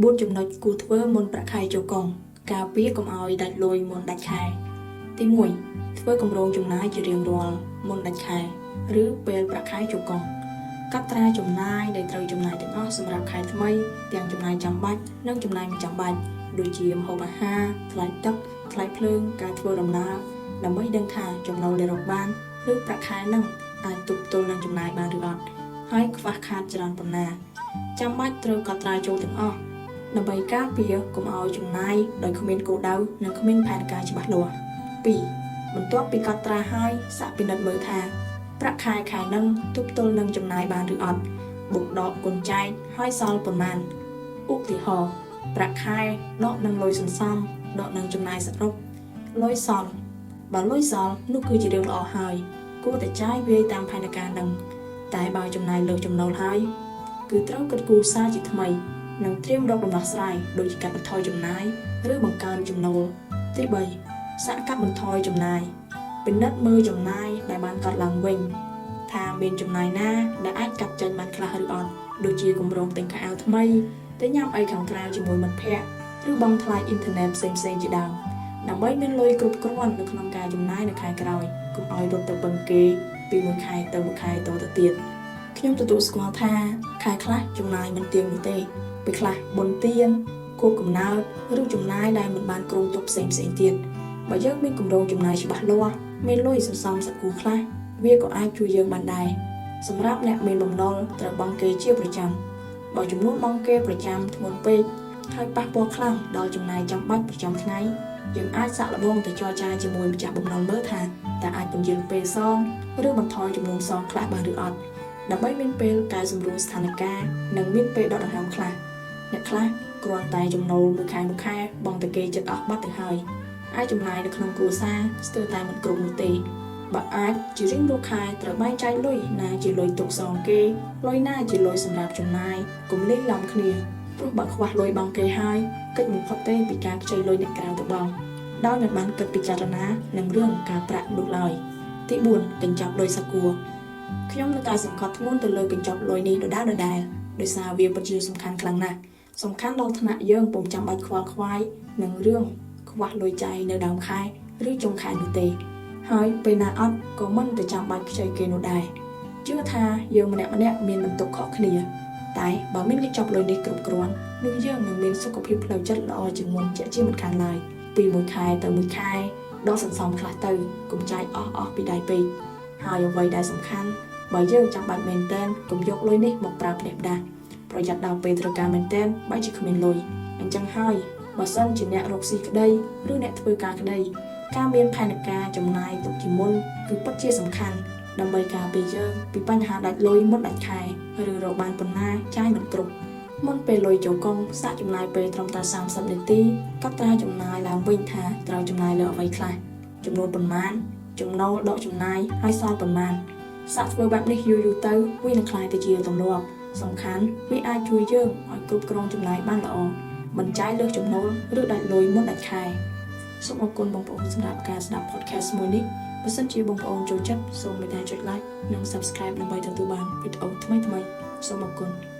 4ចំណុចគួរធ្វើមុនប្រាក់ខែចូលកុងការពារកុំឲ្យដាច់លុយមុនដាច់ខែទី1ធ្វើគម្រោងចំណាយជារៀងរាល់មុនដាច់ខែឬពេលប្រាក់ខែចូលកុងកត់ត្រាចំណាយដែលត្រូវចំណាយទាំងអស់សម្រាប់ខែថ្មីទាំងចំណាយចាំបាច់និងចំណាយមិនចាំបាច់ដូចជាម្ហូបអាហារថ្លៃទឹកថ្លៃភ្លើងការធ្វើដំណើរដើម្បីដឹងថាចំណូលដែលរកបានឬប្រាក់ខែនឹងអាចទប់ទល់នឹងចំណាយបានឬអត់ហើយខ្វះខាតច្រើនប៉ុណ្ណាចាំបាច់ត្រូវកត់ត្រាចូលទាំងអស់ដើម្បីការពារកុំឲ្យចំណាយដោយគ្មានគោលដៅនិងគ្មានផែនការច្បាស់លាស់2បន្ទាប់ពីកត់ត្រាហើយសាកពិនិត្យមើលថាប្រាក់ខែខែនឹងទប់ទល់នឹងចំណាយបានឬអត់បូកដកគុណចែកហើយសល់ប៉ុន្មានឧទាហរណ៍ប្រាក់ខែដកនឹងលុយសន្សំដកនឹងចំណាយសរុបលុយសល់បើលុយសល់នោះគឺជារឿងល្អហើយគួរតែចាយវាយតាមផែនការនឹងតែបើចំណាយលើសចំណូលហើយគឺត្រូវគិតគូរសារជាថ្មីនិងត្រៀមរកដំណោះស្រាយដូចជាកាត់បន្ថយចំណាយឬបង្កើនចំណូលទី3សាកកាត់បន្ថយចំណាយពិនិត្យមើលចំណាយដែលបានកត់ឡើងវិញថាមានចំណាយណាដែលអាចកាត់ចេញបានខ្លះឬអត់ដូចជាគម្រោងទិញខោអាវថ្មីទៅញ៉ាំអីខាងក្រៅជាមួយមិត្តភ័ក្តិឬបង់ថ្លៃអ៊ីនធឺណិតផ្សេងៗជាដើមដើម្បីមានលុយគ្រប់គ្រាន់នៅក្នុងការចំណាយនៅខែក្រោយកុំឲ្យរត់ទៅពឹងគេពីមួយខែទៅមួយខែតទៅទៀតខ្ញុំទទួលស្គាល់ថាខែខ្លះចំណាយមិនទៀងនោះទេពេលខ្លះបុណ្យទានខួបកំណើតឬចំណាយដែលមិនបានគ្រោងទុកផ្សេងផ្សេងទៀតបើយើងមានគម្រោងចំណាយច្បាស់លាស់មានលុយសន្សំសកូខ្លះវាក៏អាចជួយយើងបានដែរសម្រាប់អ្នកមានបំណុលត្រូវបង់គេជាប្រចាំបើចំនួនបង់គេប្រចាំធ្ងន់ពេកហើយប៉ះពាល់ខ្លាំងដល់ចំណាយចាំបាច់ប្រចាំថ្ងៃយើងអាចសាកល្បងទៅចរចាជាមួយម្ចាស់បំណុលមើលថាតើអាចពន្យារពេលសងឬបន្ថយចំនួនសងខ្លះបានឬអត់ដើម្បីមានពេលកែសម្រួលស្ថានភាពនិងមានពេលដកដង្ហើមខ្លះអ្នកខ្លះគ្រាន់តែចំណូលមួយខែមួយខែបង់តែគេចិត្តអស់បាត់ទៅហើយអាចចំណាយនៅក្នុងគ្រួសារស្ទើរតែមិនគ្រប់នោះទេបើអាចជារៀងរាល់ខែត្រូវបែងចែកលុយណាជាលុយទុកសងគេលុយណាជាលុយសម្រាប់ចំណាយកុំលេងឡំគ្នាព្រោះបើខ្វះលុយបង់គេហើយកិច្ចមិនផុតទេពីការខ្ចីលុយអ្នកក្រៅទៅបង់ដោយមិនបានគិតពិចារណានឹងរឿងការប្រាក់នោះឡើយទី4កញ្ចប់លុយសាគួរខ្ញុំនៅតែសង្កត់ធ្ងន់ទៅលើកញ្ចប់លុយនេះដដែលដដែលដោយសារវាពិតជាសំខាន់ខ្លាំងណាស់សំខាន់ដល់ថ្នាក់យើងពុំចាំបាច់ខ្វល់ខ្វាយនឹងរឿងខ្វះលុយចាយនៅដើមខែឬចុងខែនោះទេហើយពេលណាអត់ក៏មិនទៅចាំបាច់ខ្ចីគេនោះដែរជឿថាយើងម្នាក់ម្នាក់មានបន្ទុកខុសគ្នាតែបើមានកញ្ចប់លុយនេះគ្រប់គ្រាន់នោះយើងនឹងមានសុខភាពផ្លូវចិត្តល្អជាងមុនជាក់ជាមិនខានឡើយពីមួយខែទៅមួយខែដកសន្សំខ្លះទៅកុំចាយអស់អស់ពីដៃពេកហើយអ្វីដែលសំខាន់បើយើងចាំបាច់មែនទែនកុំយកលុយនេះមកប្រើផ្ដេសផ្ដាសប្រយ័ត្នដល់ពេលត្រូវការមែនទែនបែរជាគ្មានលុយអញ្ចឹងហើយបើសិនជាអ្នករកស៊ីក្តីឬអ្នកធ្វើការក្តីការមានផែនការចំណាយទុកជាមុនគឺពិតជាសំខាន់ដើម្បីការពារយើងពីបញ្ហាដាច់លុយមុនដាច់ខែឬរកបានប៉ុណ្ណាចាយមិនគ្រប់មុនពេលលុយចូលកុងសាកចំណាយពេលត្រឹមតែ30នាទីកត់ត្រាចំណាយឡើងវិញថាត្រូវចំណាយលើអ្វីខ្លះចំនួនប៉ុន្មានចំណូលដកចំណាយហើយសល់ប៉ុន្មានសាកធ្វើបែបនេះយូរៗទៅវានឹងក្លាយទៅជាទម្លាប់សំខាន់វាអាចជួយយើងឲ្យគ្រប់គ្រងចំណាយបានល្អមិនចាយលើសចំណូលឬដាច់លុយមុនដាច់ខែសូមអរគុណបងប្អូនសម្រាប់ការស្ដាប់ podcast មួយនេះបើសិនជាបងប្អូនចូលចិត្តសូមមេត្តាចុច like និង subscribe ដើម្បីទទួលបានវីដេអូថ្មីៗសូមអរគុណ។